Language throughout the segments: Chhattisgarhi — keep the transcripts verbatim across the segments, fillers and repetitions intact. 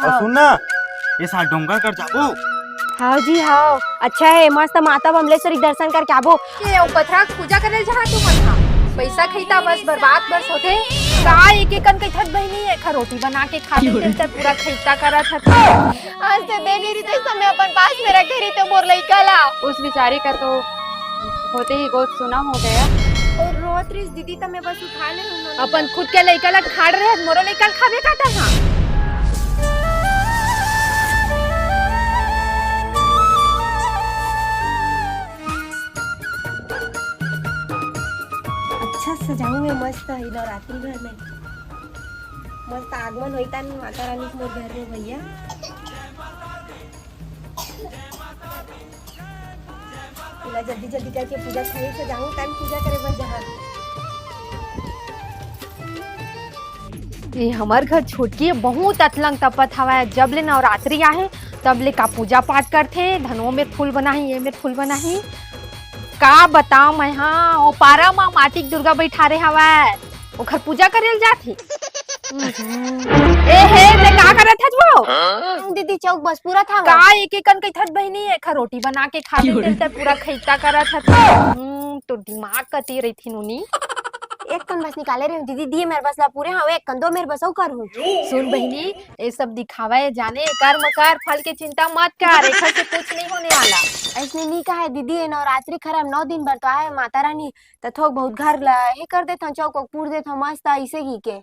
अउ सुन ना, ए साल डोंगरगढ़ जाबो। हाव जी, हाव। अच्छा हे, मस्त माता बमलेश्वरी के दर्शन करके आबो। ए, अउ पथरा के पूजा करे ल जहाँ तू मन हा। पइसा खइता बस बर्बाद बस होथे। का एक एकन कहिथस बहिनी, एक रोटी बना के खा लेते त पूरा खइता करत हस। आज ते दे नइ रहितेस त मैं अपन पास में रखे रहितेंव मोर लइका ला। उस बेचारी का तो होते ही बहुत सुना हो गया। अउ रोत रहिस दीदी, त मैं बस उठा ले हूँ। अपन खुद के लइका ला खाड़ रहे, मोरो लइका ला खाबे का तहाँ? अच्छा सजाहूँ मैं मस्त ही नवरात्रि घर में। मस्त आगमन होई तन माता रानी के मोर घर में भैया। एला जल्दी जल्दी करके पूजा खड़े से जाऊं, तन पूजा करे बर जहाँ। ये हमर घर छोटकी बहुत अतलंग तपत हवय, जब ले नवरात्रि आहे तब ले का पूजा पाठ करथे, धनो में फूल बनाही, ये में फूल बनाही। का बताओ मैं, हाँ, ओ पारा मा माटी के दुर्गा बैठारे हवय, ओखर पूजा करे ल जाथे। ए हे, ते का करत हस वो? दीदी, चौक बस पूरा था। का एक एकन कहिथस बहिनी, एक रोटी बना के खा लेते, ते पूरा खइता करत हस। हम्म, तो दिमाग कती रहिथे नोनी। एक कन बस निकाले रहे हूँ दीदी, दिए मेरे बस ला पूरे, हाँ, एक कन दो मेरे बस अउ करूँ। सुन बहिनी, ये सब दिखावा है जाने, कर्म कर, फल के चिंता मत कर, एखर से कुछ नहीं होने वाला। ऐसने नहीं कहा है दीदी, ये नवरात्रि खरम नौ दिन बर तो आए माता रानी, त थोक बहुत घर ला ये कर देथन, चौक वौक पूर देथन मस्त ऐसे ही के।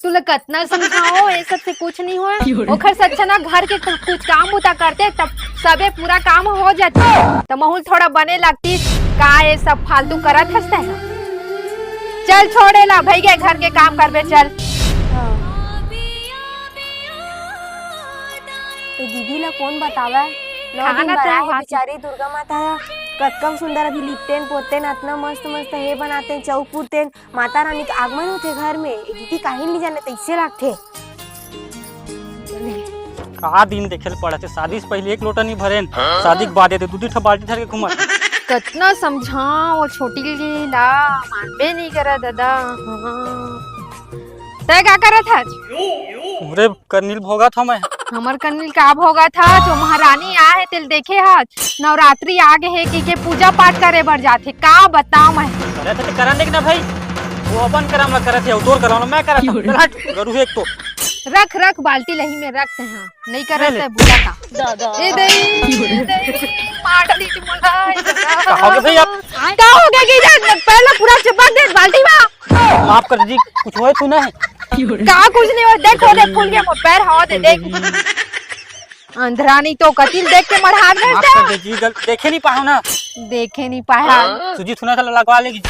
तुला कतना समझाओ, ये सब से कुछ नहीं होय। ओखर से अच्छा ना घर के कु-, कुछ काम बुता करते, तब सबे पूरा काम हो जाते। त महूल थोड़ा बने लगती, का ये सब फालतू करत हस तैं? चल छोड़े ला, भई गे घर के काम करबे, चल। हाँ। तो दीदी ला कौन बतावे? नौ दिन बर आए बेचारी दुर्गा माता ह, कतका सुंदर अभी लिपतेन पोततेन, अतना मस्त मस्त हे बनातेन, चौक पुरतेन, माता रानी के आगमन होथे घर में। ए दीदी काहे नहीं जाने तइसे लागथे। का दिन देखे ल पड़त हे, शादी से पहले एक लोटा नहीं भरेन, शादी के बाद ये दू दू ठो बाल्टी धर के घूमत। कतना समझाओ छोटी ला, मानबे नहीं करा दादा। हाँ। तै का करत हस? अरे करनिल भोगत हवं मैं। हमर करनिल का भोगत हस? जो महारानी आ हे तेल देखे हस, नवरात्रि आ गे हे कि के पूजा पाठ करे बर जाथे, का बताओ मैं? अरे तो करन देख ना भाई, वो अपन करम ला करत हे, अउ तोर करम ला मैं करत हूँ। चल हट, गरू हे एक तो। रख रख बाल्टी लही में रख तै, हाँ। नहीं करत हे बुला का। दादा। ए दई, ए दई, मार डाली थी मोला, ए दादा। का हो गया भाई आप? का हो गया कि इधर पहले पूरा चिपक दे बाल्टी में। माफ कर दीजिए, कुछ होय तो नहीं? का कुछ नहीं होय, देख वो देख फूल गया मोर पैर, हवा दे देख। अंधरा नहीं तो कतिल देख के मरहार माफ कर दीजिए, गल-, देखे नहीं पाओ ना। देखे नहीं पाया। सूजी थुना था लगवा लेगी।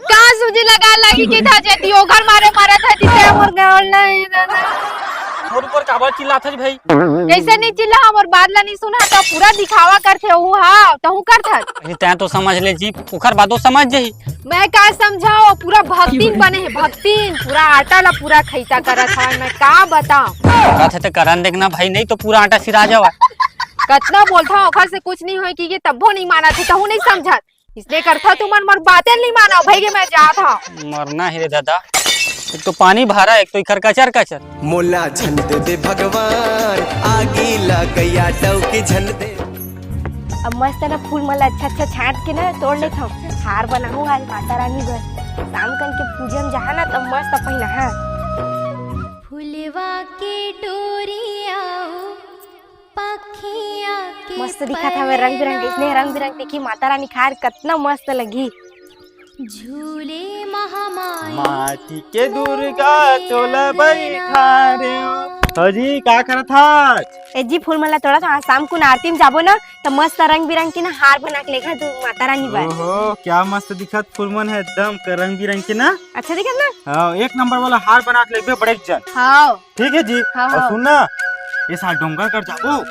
का सूजी लगा लगी के था जेती ओघर मारे मारा था जिते हमर गावल नहीं दादा। मोर ऊपर काबर चिल्लात हस भाई? कैसे नहीं चिल्ला, हमर बात ला नहीं सुना, तो पूरा दिखावा करथे हूँ, हाँ, तो हूँ करत हस। अरे तैं तो समझ ले जी, ओखर बादो समझ जाही। मैं का समझाओ, पूरा भक्तिन बने हे, भक्तिन, पूरा आटा ला पूरा खैता करत हवय, मैं का बताओ। कहत हे त करन देखना भाई, नहीं तो पूरा आटा सिरा जावा। कतना बोलथव, ओखर से कुछ नहीं होय कि ये तब्बो नहीं मानत हे, कहूँ नहीं समझत। इसने करथव तुमन मोर बातें नहीं मानव, भई गे मैं जात हव। मरना हे रे दादा, एक तो पानी भरा, एक तो इखर कचर कचर। मोला झन दे दे भगवान, आगी ला गैया डौकी झन दे। अब मस्त ना फूल मन ला अच्छा अच्छा छांट के ना तोड़ लेथव। हार बनाहूं आज माता रानी बर। शाम कन के पूजा में जहा ना तब मस्त पहिना हा। फुलवा के डोरिया, पखिया के मस्त दिखत हवे रंग बिरंग, इसने रंग बिरंग देखी माता रानी खार कतना मस्त लगी। झूले महामाई। माटी के दुर्गा तोला बैठारे। हजी, का करत हस? ए जी, फूल मन ला तोड़त हंव, शाम कुन आरती में जाबो ना, त मस्त रंग बिरंग के ना हार बना के लेखा तू माता रानी बर। ओहो, क्या मस्त दिखत फूल मन हे, एकदम क-, रंग बिरंग के ना। अच्छा दिखत ना? हाँ, एक नंबर वाला हार बना के लेबे बड़े जन। हाँ। ठीक है जी। हाँ, अउ हाँ। सुन ना, ए साल डोंगरगढ़ जाबो।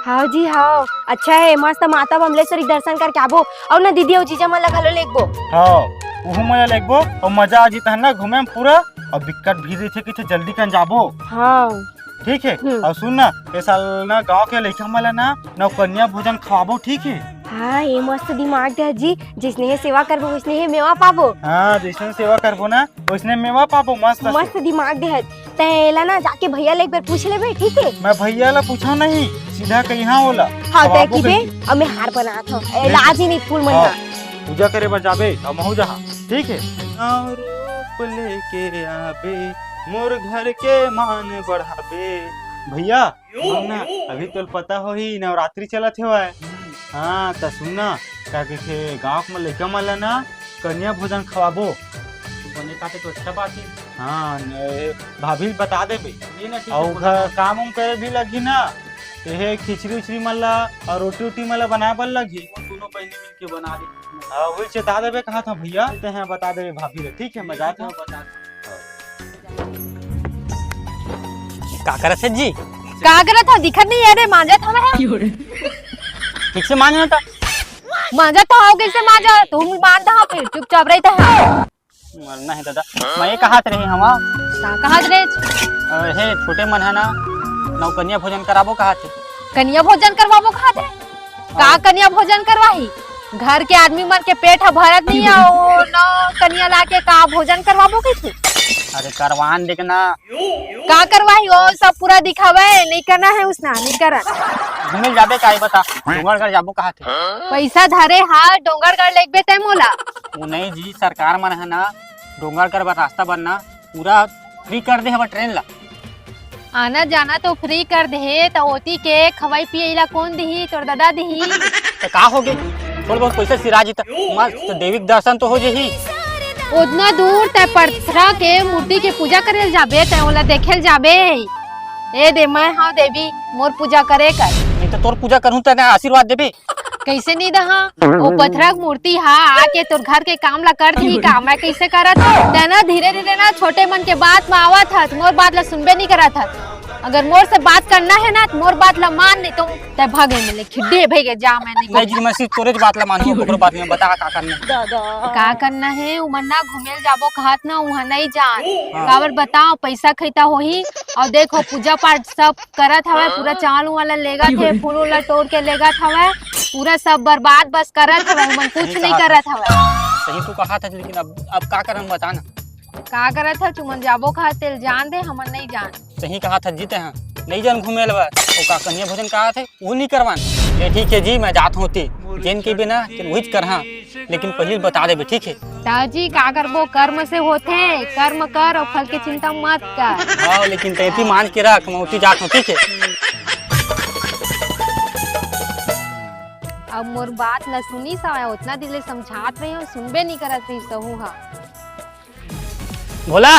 हाँ जी, हाँ। अच्छा हे, मस्त माता बमलेश्वरी के दर्शन करके आबो। अउ ना दीदी अउ जीजा मन ला घलो लेगबो। हाँ, उहू मन ला लेगबो। अउ मजा आ जी तहन ना घूमे में पूरा। अउ बिक्कट भीड़ रहिथे, किथे जल्दी कन जाबो। हाँ। ठीक हे। हम्म। अउ सुन ना, ए साल ना गांव के लइका मन ला ना नवकन्या भोजन खवाबो, ठीक हे? हाँ, ये मस्त दिमाग दे जी, जइसने हे सेवा करबो, वइसने हे मेवा पाबो। हाँ, जइसने सेवा करबो ना, वइसने मेवा पाबो, मस्त से। मस्त दिमाग दे। तैं एला ना जाके भैया ले एक बार पूछ लेबे, ठीक है? मैं भैया ला पूछा नहीं, सीधा कहिहा ओला। हाँ, अब तैं आबो की बे, कहिके। अब मैं हार बनात हूँ। ए, नहीं। लाज ही नहीं फूल मन हाँ, का। पूजा करे बर जाबे, अब महू जहाँ, ठीक है? और रूप लेके आबे, मोर घर के मान बढ़ाबे। भैया, सुन ना, अभी तोल पता होही, नवरात्रि चलत हेवय। हाँ, त सुन ना, का कहिथे, गाँव म लइका मन ला ना कन्या भोजन खवाबो। बने खाते तो अच्छा बात है। हाँ, न-, भाभी ल बता देबे। ये ना, ठीक है, अउ बोला घर ना। काम उम करे भी लगही ना, तेहे खिचड़ी उचड़ी मन ला अउ रोटी उटी मन ला बनाए बर लगही। वो दोनों बहनी मिलके बना दे। हाँ, वही चेता देबे कहा था भैया, तेहे बता देबे भाभी ल, ठीक है, मैं जाता हूँ। बता दे। का करत हे जी? का करत हव? दिखत नहीं है रे, मांजत हवे। ठीक से मांज ना त। मांजत हव, कैसे मांजा? तुम मांज दहा फिर, चुपचाप रहित हव। मरना है दादा। मैं ये कहत रहे हवा। का कहत रहे? अ, हे, छोटे मन है ना, नौ कन्या भोजन कराबो कहत हे। कन्या भोजन करवाबो कहत हे? का हाँ। कन्या भोजन करवाही? घर के आदमी मन के पेट ह भरत नहीं है, वो नौ कन्या लाके का भोजन करवाबो कहिथे? अरे करवान देख ना। का करवाही? वो सब पूरा दिखावे, नहीं करना है उसना, नहीं करन। घूमे जाबे का, ये बता, डोंगरगढ़ जाबो कहत हे। पैसा धरे हा, डोंगरगढ़ लेगबे तै मोला। वो नहीं जी, सरकार मन है ना, डोंगरगढ़ बर रास्ता बनना, पूरा free कर दे हवा ट्रेन ला। आना जाना तो free कर दे, त ओती के खवाई पिए ला कौन दिही? तोर दादा दिही। त का हो गे? थोड़ा बहुत पैसा सिरा जी त मस्त देवी के दर्शन तो हो जही। ओतना दूर तै पथरा के मूर्ति के पूजा करे ल जाबे, तै ओला देखे ल जाबे। ए दे, मैं हव देवी, मोर पूजा करे कर। नहीं त तोर पूजा करहूं, तै आशीर्वाद देबे। कैसे नहीं दहा? वो पथरा के मूर्ति हा आके तोर घर के काम ला कर दिही का? मैं कैसे करत हूँ? तै ना धीरे धीरे ना छोटे मन के बात में आवत हस, मोर बात ला सुनबे नहीं करत हस। अगर मोर से बात करना है ना, तो मोर बात ला मान, नहीं तो तै भागे में ले खिड्डे भेगे जा, मैं नहीं नहीं जी, मैं सिर्फ तोरे बात ला मानूं, ओकरो बात में बता का करना है। का करना है? उमन ना घूमे ल जाबो कहत ना, उहाँ नहीं जान। हाँ। काबर बताओ, पैसा खैता होही। और देखो, पूजा पाठ सब करत हवय, पूरा चावल वाला लेगत हे, फूल उला टोर के लेगत हवय, पूरा सब बर्बाद बस करत हवय, उमन कुछ सही नहीं कहा करत था। हवय। सही तू कहा था, लेकिन अब, अब का करन बता ना। का करत हव तुमन? जाबो कहा तेल जान दे, हमन नहीं जान। सही कहा था जीते हैं, नहीं जान घूमे लबा। ओ का कन्या भोजन कहा थे, वो नहीं करवान। ये ठीक है जी, मैं जात होती, जेन के बिना कि वही करहा। लेकिन पहले बता देबे, ठीक है? ताजी का करबो, कर्म से होथे, कर्म कर और फल के चिंता मत कर। हाँ, लेकिन तैती मान के रख, मैं उठी जात हूँ, ठीक है? अब मोर बात न सुनी सवाय, उतना दिन ले समझात रही हूँ, सुनबे नहीं करत रही सहू हा। भोला,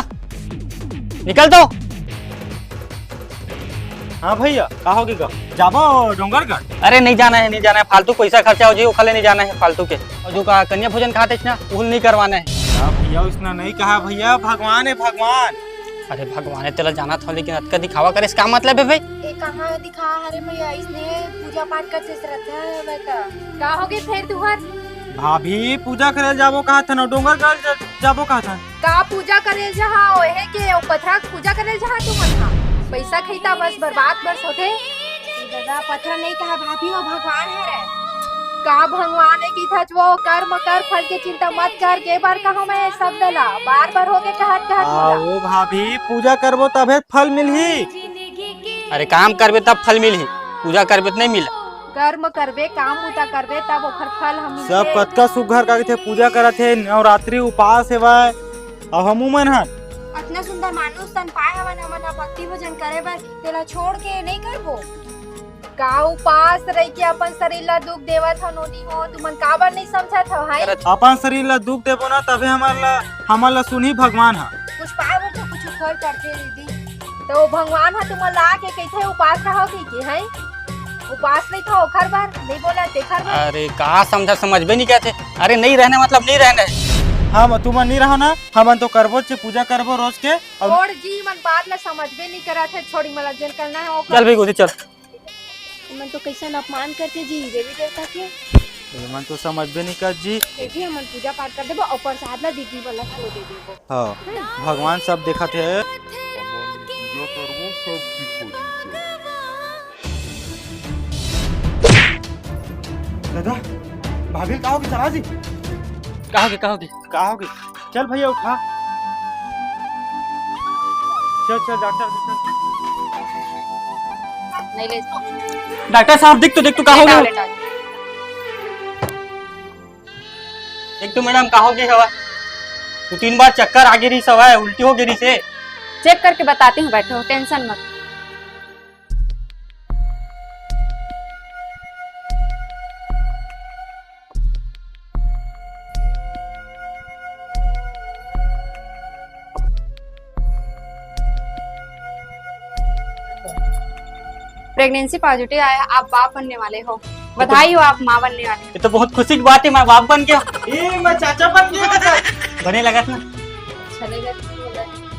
निकल तो। हाँ भैया, का हो गे गा? जाबो डोंगरगढ़? अरे नहीं जाना है, नहीं जाना है, फालतू पैसा खर्चा हो जी, ओखले नहीं जाना है फालतू के। और जो का कन्या भोजन खाते ना, वो नहीं करवाना है। हाँ भैया, उसने नहीं कहा भैया, भगवान है भगवान। अरे भगवान है तेला जाना था, लेकिन अतका दिखावा करे इसका मतलब है भाई? ए कहाँ दिखा? अरे भैया, इसने पूजा पाठ करते श्रद्धा है बेटा। का हो गे फेर तुहर? भाभी, पूजा करे जाबो कहा था ना, डोंगरगढ़ जा-, जाबो कहा था। का पूजा करे जहा ओहे के, ओ पथरा के पूजा करे जहा तुमन हा? पैसा खैता बस बर्बाद बस होथे। ए दादा, पथरा नहीं कहा भाभी, वो भगवान है रे। का भगवान है कि थच वो कर्म कर, फल के चिंता मत कर, के बार कहा मैं ये शब्द ला? बार बार हो गे कहत कहत आ, मोला। ओ भाभी, पूजा करबो तभे फल मिलही। अरे काम करबे तब फल मिलही, पूजा करबे त नहीं मिला। कर्म करबे, काम बूता करबे, तब ओखर फल हम सब मिलथे। कतका सुग्घर का कहिथे, पूजा करत हे, नवरात्रि उपास हेवय, अउ हमू मन हन। अतना सुंदर मानुष तन पाए हवन हमन ह भक्ति भजन करे बर, तेला छोड़ के नइ करबो। का उपास रहि के अपन शरीर ला दुख देवत हव नोनी हो, तुमन काबर नइ समझत हव, हाय? करत अपन शरीर ला दुख देबो ना, तभे हमर ला, हमर ला सुनही भगवान ह। कुछ पाए बर तो कुछ उखर करथे दीदी। त ओ भगवान ह तुमन ला आके कहिथे उपास रहो कहिके, हैं? उपास नइ था ओखर बर, नइ बोला तेखर बर। अरे का समझा, समझबे नइ करथे। अरे नइ रहना मतलब नइ रहना। हम तुमन नइ रहो ना, हमन तो करबो चे पूजा करबो रोज के। अउ छोड़ जी, मन बात ला समझबे नइ करत हे, छोड़ी मला जेन करना हे ओ कर। चल भाई गोदी चल। एमन तो कइसन अपमान करथे जी देवी देवता के। एमन तो समझबे नइ कर जी। ए जी, हमन पूजा पाठ कर देबो अउ प्रसाद ला दीदी वाला को दे देबो। हाँ, भगवान सब देखत हे। हमन पूजा करबो, सब ठीक हो जही। दादा, भाभी का होगे, चला जी। का होगे, का होगे? का होगे? चल भैया उठा। चल, चल, डॉक्टर, डॉक्टर। नहीं ले जाओ। डॉक्टर साहब, देख तो, देख तो, का हो लेटाओ, गया? लेटाओ। देख तो मैडम, का हो गया हवा? दो तीन बार चक्कर आ गे रहिस हवय, उल्टी हो गे रहिस हे। चेक करके बताती हूँ, बैठो, टेंशन मत। प्रेगनेंसी पॉजिटिव आया, आप बाप बनने वाले हो। बधाई हो, आप माँ बनने वाले हो। ये तो बहुत खुशी की बात है, मैं बाप बन गया। ए, मैं चाचा बन गया। बने लगा था। अच्छा लगा।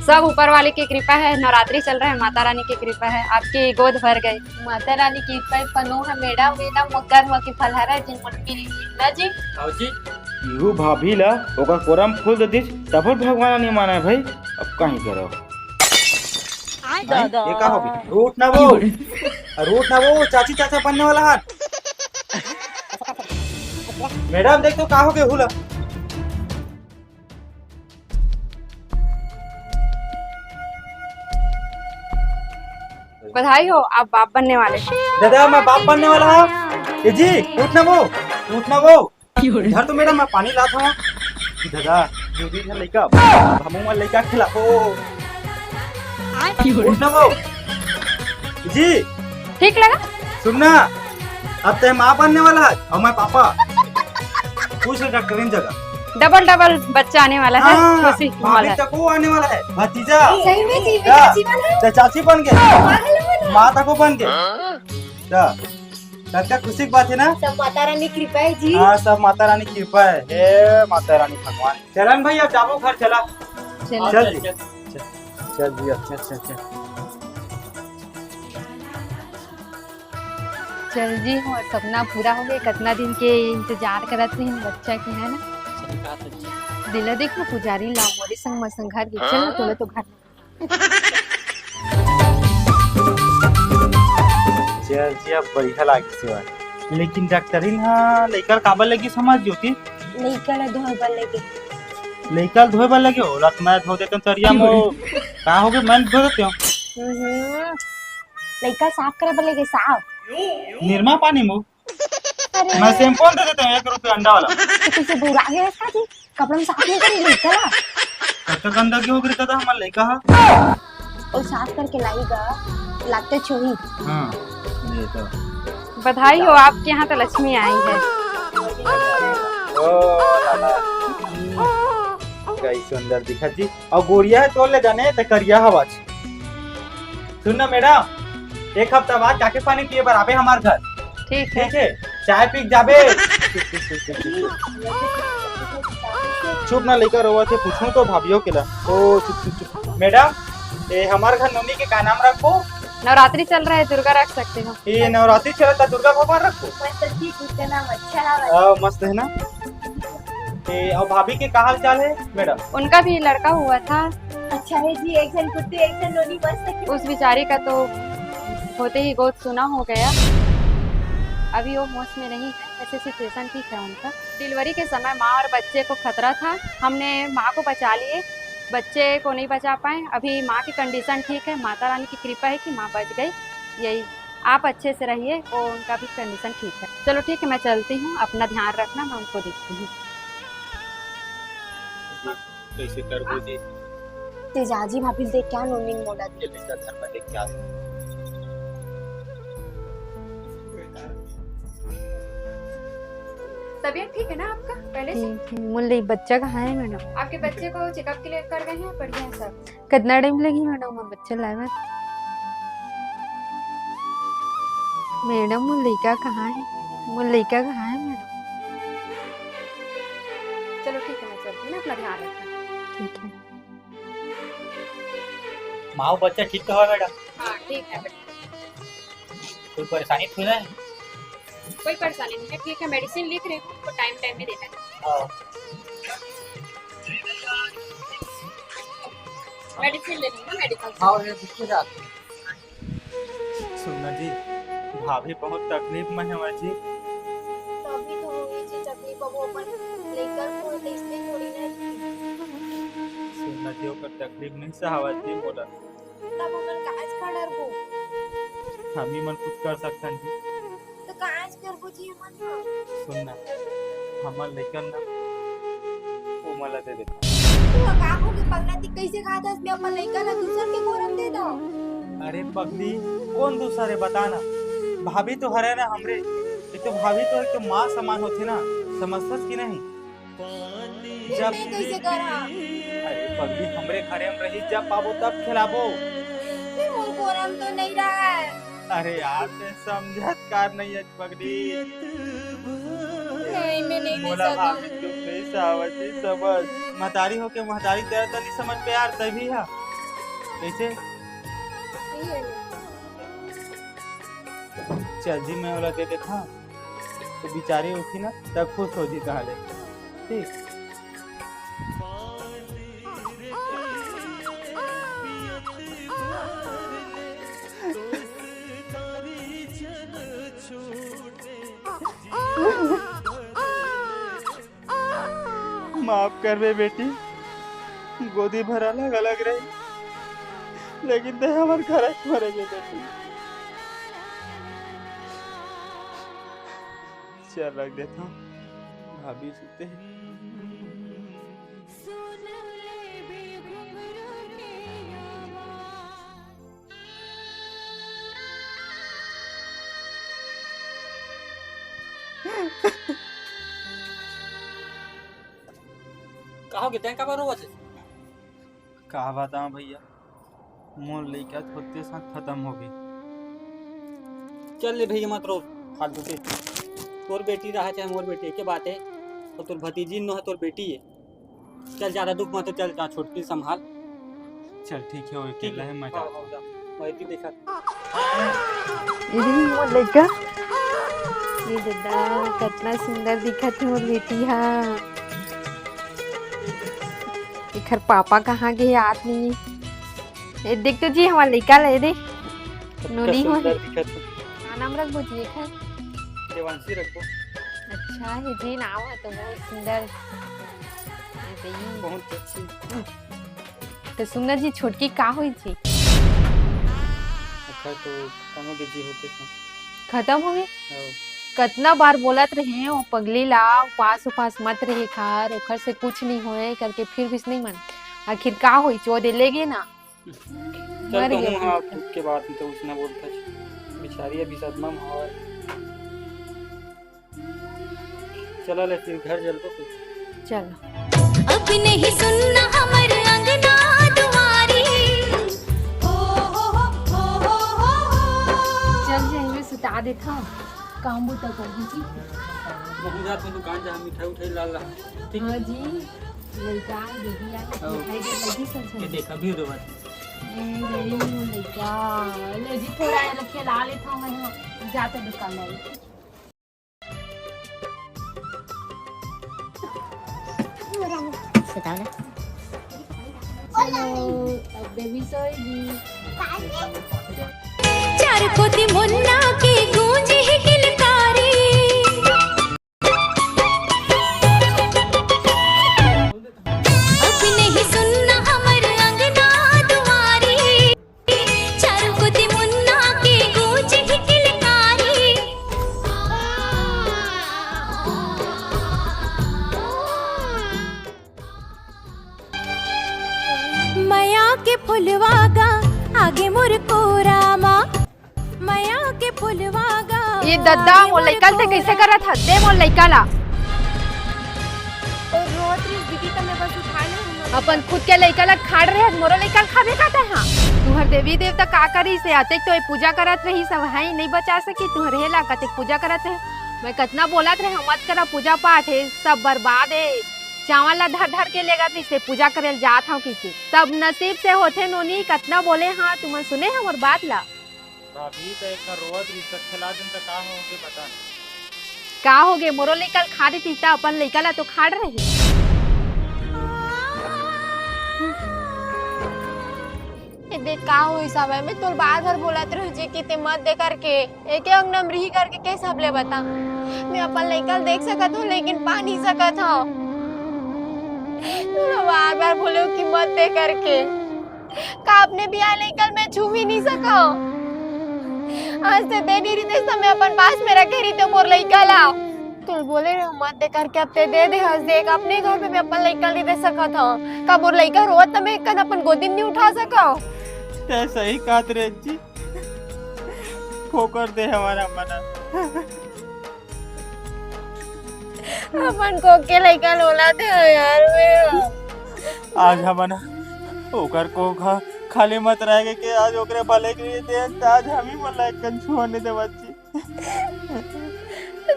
सब ऊपर वाले की कृपा है, नवरात्रि चल रहा है, माता रानी की कृपा है, आपकी गोद भर गई। माता रानी की कृपा है, पनो है, मेड़ा, मेड़ा, मोकर हो के फलहारा, जिन मन की ना जी। आओ जी। इहू भाभी ला ओकर कोरम फूल दे दिस, तभो भगवान नहीं माने भाई, अब कहीं करो। दादा। ये का हो गया? रूठ ना वो, रूठ ना वो, चाची चाचा बनने वाला हाथ। मैडम, देख तो का हो गया हुला। बधाई हो, आप बाप बनने वाले हैं। दादा, मैं बाप बनने वाला हूँ। ए जी, उठ ना वो, उठ ना वो। इधर तो मैडम, मैं पानी लात हूँ। दादा, दू दिन है लइका, हमू मन लइका खिलाबो। उठ ना वो। जी। ठीक लगा? सुन ना, अब तय माँ बनने वाला है और मैं पापा। पूछ ले डॉक्टरिन जगह। डबल डबल बच्चा आने वाला है, हाँ, खुशी की माँ माहौल है। तको आने वाला है, भतीजा। सही में जी, क्या? भतीजी बन गए। तो चाची बन गए, पागल बन गए। माँ तको बन गए। हाँ। क्या? सबका खुशी की बात है ना? सब माता रानी कृपा है जी। हाँ, सब माता रानी कृपा है। हे माता रानी भगवान। चलन भाई, अब जाबो घर, चला। चला। चल जी। चल, चल जी, अब चल, चल, चल। चल जी, मोर सपना पूरा हो गए। कितना दिन के इंतजार करत रही बच्चा के, है ना? सही बात है जी। दिला देख ना, पुजारी ला मोरे संग, मोर संग घर के। चल ना, तोला तो घर चल जी, अब बढ़िया लागिस हे। लेकिन डॉक्टरिन ह लइका ल काबर लगिस समझ ज्योति? लइका ल धोए बर लगे। लइका ल धोए बर लगे? ओला त मैं धो देतन तरिया म। का हो गे, मैं धो देते हूँ। हम्म, लइका साफ करे बर लगे, साफ। निरमा पानी म। अरे। मैं शैम्पू दे देते हैं, एक रुपया अंडा वाला। तो तुझे बुरा गया था जी? कपड़ा में साफ नहीं करी लइका ला। कतका गंदगी हो गई था हमार लइका हा। और साफ करके लाई गा, लागते छुही। हाँ, ये तो। बधाई हो, आपके यहाँ तो लक्ष्मी आई है। ओ लाला, कई सुंदर दिखत जी। और गोरिया है तोर ले जाने, ते करिया हवच। सुन ना मैडम, एक हफ्ता बाद जाके पानी पिए बर आबे हमार घर। ठीक है। ठीक है, चाय पी के जाबे। चुप ना, लइका रोवत हे, पूछूं तो भाभियो के ला। ओ, चुप, चुप, चुप। मैडम, ए, हमार घर नोनी के का नाम रखबो? नवरात्रि चल रहा है, दुर्गा रख सकते हो। ये नवरात्रि चलत हे, दुर्गा भगवान रखबो? मस्त जी, खुद का नाम अच्छा है। हाँ, मस्त है ना? ए, और भाभी के का हाल चाल है मैडम? उनका भी लड़का हुआ था। अच्छा है जी, एक जन कुत्ते, एक जन नोनी, मस्त है। उस बेचारी का तो होते ही गोद सूना हो गया। अभी वो होश में नहीं है, ऐसे सिचुएशन ठीक है उनका। डिलीवरी के समय माँ और बच्चे को खतरा था, हमने माँ को बचा लिए, बच्चे को नहीं बचा पाए। अभी माँ की कंडीशन ठीक है, माता रानी की कृपा है कि माँ बच गई। यही, आप अच्छे से रहिए, वो उनका भी कंडीशन ठीक है। चलो ठीक है, मैं चलती हूँ, अपना ध्यान रखना, मैं उनको देखती हूँ। कैसे करबो जी? तेजाजी भाभी देख क्या नोनी मोला ये दी। लड़का घर में देख क्या? तबीयत ठीक है ना आपका पहले से? ठीक है, मोर ले बच्चा कहाँ है मैडम? आपके बच्चे को चेकअप के लिए कर गए हैं, बढ़िया है सब। कितना टाइम लगी मैडम मोर बच्चा लाए में? मैडम, मोर लइका कहाँ है? मोर लइका कहाँ है मैडम? चलो ठीक है, मैं चलती हूँ ना, अपना ध्यान रखना। ठीक है। माँ बच्चा ठीक तो है मैडम? हाँ, ठीक है बेटा। कोई परेशानी तो नहीं? कोई परेशानी नहीं है, ठीक है, मेडिसिन लिख रही हूँ, तो टाइम टाइम में देना है। हाँ। मेडिसिन ले लूँ ना, मेडिकल से। हाँ, ये बिस्कुट है। सुन ना जी, भाभी बहुत तकलीफ में है जी। तभी तो होगी जी तकलीफ, अब वो अपन लेकर को है, तो इसलिए थोड़ी ना। सुन ना जी, ओकर तकलीफ नहीं सहावत जी मोला। तब हमन काहेच का डरबो? हमी मन कुछ कर सकथन जी। तो काहेच करबो जी हमन ह? सुन ना, हमर लइकन ना ओमन ला दे देथन। तू ह का होगे पगला, ती कइसे कहत हस मैं अपन लइका ला दूसर के कोरा म दे दंव? अरे पगली, कोन दूसर हे बता ना? भाभी तो हरे ना हमरे, एक तो भाभी तो एक तो माँ समान होथे ना, समझथस कि नहीं? जब मैं कइसे करंव? अरे पगली, हमरे घरे म रही, जब पाबो तब खिलाबो। फेर मोर कोरा म तो नइ रहय। अरे यार, तैं समझत काबर नइ हस पगली। नहीं, मैं नहीं दे मोला सकंव। भाभी के दुख नइ सहवय, नइ समझ। महतारी होके महतारी के दरद नइ समझ पाए यार, तभी हा। कइसे? नहीं है। चल जी, मैं ओला दे देथंव। तो बिचारी उठही ना, तब खुश हो जी कहा ले। ठीक। माफ करबे बेटी, गोदी भर अलग-अलग रही, लेकिन तैं हमर घर के मरे गे बेटी। चल रख देथंव, भाभी सुते हे। का होगे, तैं काबर रोवत हस? का बतावं भैया, मोर लइका तो होते साथ खतम होगे। चल ले भैया, मत रो, फालतू के। तोर बेटी रहा चाहे मोर बेटी, एके बात हे। अउ तोर भतीजी नो हे, तोर बेटी हे। चल, ज्यादा दुख मत, चल जा, छोटकी संभाल। चल, ठीक हे, वो ठीक अकेला हे। हे, मैं हाँ, जाथंव। हाँ, जा। मैं भी देखत। ए दे, मोर लइका। ए ददा, कतना सुंदर दिखत हे मोर बेटी हा। एखर पापा कहाँ गे हे, आत नइ हे। ए, देख तो जी, हमर लइका ला, ए दे। कतना नोनी हो सुंदर हे। दिखत हे। का नाम रखबो जी एखर? देवांशी रखबो। अच्छा हे जी, नाम हे तो बहुत सुंदर। ए दे। बहुत अच्छी। तो सुन ना जी, छोटकी का होइस जी? अच्छा, तो खतम होगे जी, होते तो। खतम होगे? हाँ। कतना बार बोलत रहें, ओ पगली ला उपास उपास मत रहे खार, ओखर से कुछ नइ होय करके, फिर भी नइ मन। आखिर का होइस, ओ दे ले गे ना। चल, मर तो गे हूँ, हाँ, ओकर। खुद के बात में तो उसने बोलता है। बेचारी अभी सदमा में हवय। चला ले फिर घर चल तो फिर। चल। अब नहीं सुनना हमर अंगना दुआरी। हो, हो, हो। चल जाएंगे, सुता देता हूँ। काम बूता कर दीजिए। बहुत जात में दुकान जा, मिठाई उठाई ला ला। ठीक हाँ है। जी, लइका, दीदी आ, आओ। मिठाई दे लगी सब ये सब। देखा भी रो बात। ए, गई हूँ लइका। ले जी, थोड़ा ये खेला लेता हूँ मैं, जाते दुकान में। सुताओ ना। चलो, अब बेबी सोएगी। चार कोती मुन्ना के गूंज ही किलकारी। अब नहीं सुनना हमर अंगना दुआरी। चारों कोती मुन्ना के गूंज ही किलकारी। मया के फुलवा गा आगे मोर कोरा मा। मया के फुलवा गा ए दद्दा, आगे मोर मोर लइका ल ते कइसे कोरा। करत हस? दे मोर लइका ला। रोत रहिस दीदी, त मैं बस उठा ले हूँ। अपन खुद के लइका ला खाड़ रहे, मोरो लइका ला खाबे का तैं हा? तुहर देवी देवता का करिस हे? अतेक तो ए पूजा करत रहिस, अब हाई नइ बचा सकी तुहर हे ला, कतेक पूजा करत रहे। मैं कतना बोलत रहे, मत करा पूजा पाठ, हे सब बर्बाद हे। चावल ला धर धर के लेगत रहिस हे, पूजा करे ल जात हंव कहिके। सब नसीब से होथे नोनी, कतना बोले हंव, तुमन सुने हव मोर बात ला? भाभी, त एकर रोवत रिस, त खेला देन, त का होगे बता ना। का होगे? मोरो लइका ल खा देतिस, त अपन लइका ला तो खाड़ रहे। ए देख, का होइस हवय, मैं तोल बार बार बोलत रहूं जी कि ते मत दे करके, एके अंगना म रिही करके के सबले बता। मैं अपन लइका ल देख सकत हूं, लेकिन पा नहीं सकत हूं। तोला बार बार बोले हूं कि मत दे करके। का अपने बियाह लइका ल मैं छू भी नहीं सकव? आज ते दे नहीं रहितेस त मैं अपन पास में रखे रहितेंव मोर लइका ला। तू बोले रहे मत दे करके, अब ते दे दे हस। देख, अपने घर में मैं अपन लइका ल नहीं दे सकत हंव। का मोर लइका रोवत त मैं एक कन अपन गोदी में नहीं उठा सकंव? ते सही कहत रहे जी, फोकट दे हमर अम्मा ना। अपन कोख के लइका ल ओला दे यार। मैं आज हमन ओकर कोख ह खाली मत रह के, आज ओकरे भले के लिए दे, त आज हम ही मन ला एक कन छुआ नहीं देवत जी।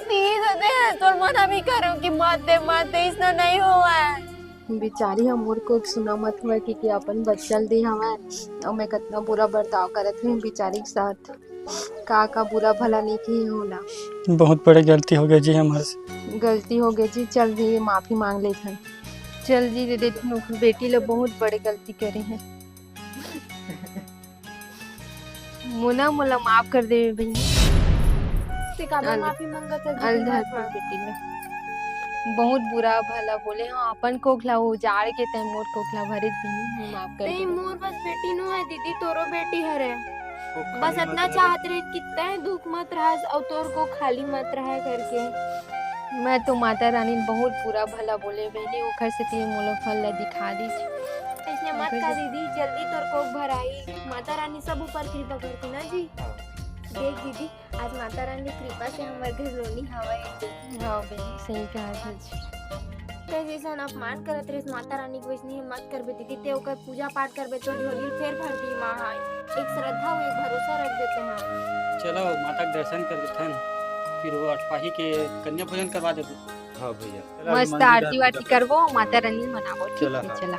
प्लीज दे, तोर मना भी करो कि मत दे, मत दे, इसना नहीं होवय। बिचारी ह मोर कोख सुना मत होवय कि, कि अपन बच्चा ल दे हवय, अउ मैं कतना बुरा बर्ताव करत हूँ बिचारी के साथ। का का बुरा भला नहीं किए हो ना। बहुत बड़े गलती हो गए जी हमारे से। गलती हो गए जी, चल जी माफी मांग लेथन। चल जी दीदी, तुम बेटी ला बहुत बड़े गलती करे हैं। मोना मोला माफ कर दे बहिनी। ते काबर अल-, माफी मांगत है दीदी? अलधर बेटी ला बहुत बुरा भला बोले हो, अपन कोख ला उजाड़ के तैं मोर कोख ला भरे दीदी, माफ कर दे। मोर बस बेटी नो है दीदी, तोरो बेटी हरे। बस इतना चाहत रहे कि तैं दुख मत रहस अउ तोर कोख खाली मत रहे करके। मैं तो माता रानी बहुत बुरा भला बोले बहिनी, ओखर सेती मोला फल ला दिखा दीस। अइसने मत कर दीदी, जल्दी तोर कोख भराई। माता रानी सब ऊपर कृपा करती ना जी। देख दीदी, आज माता रानी कृपा से हमर घर नोनी हवय। हाँ बहिनी, सही कहा था जी। ते जैसन अपमान करत रहिस माता रानी के, वैसने मत करबे दीदी। ते ओकर पूजा पाठ करबे तो झोली फेर भर दी माँ हा। एक श्रद्धा अउ एक भरोसा रख देते हैं। चलो माता के दर्शन कर देथन, फिर वो अठपाही के कन्या भोजन करवा देबो। हाँ भैया। मस्त आरती वारती करबो, माता रानी मनाबो, ठीक है, चला।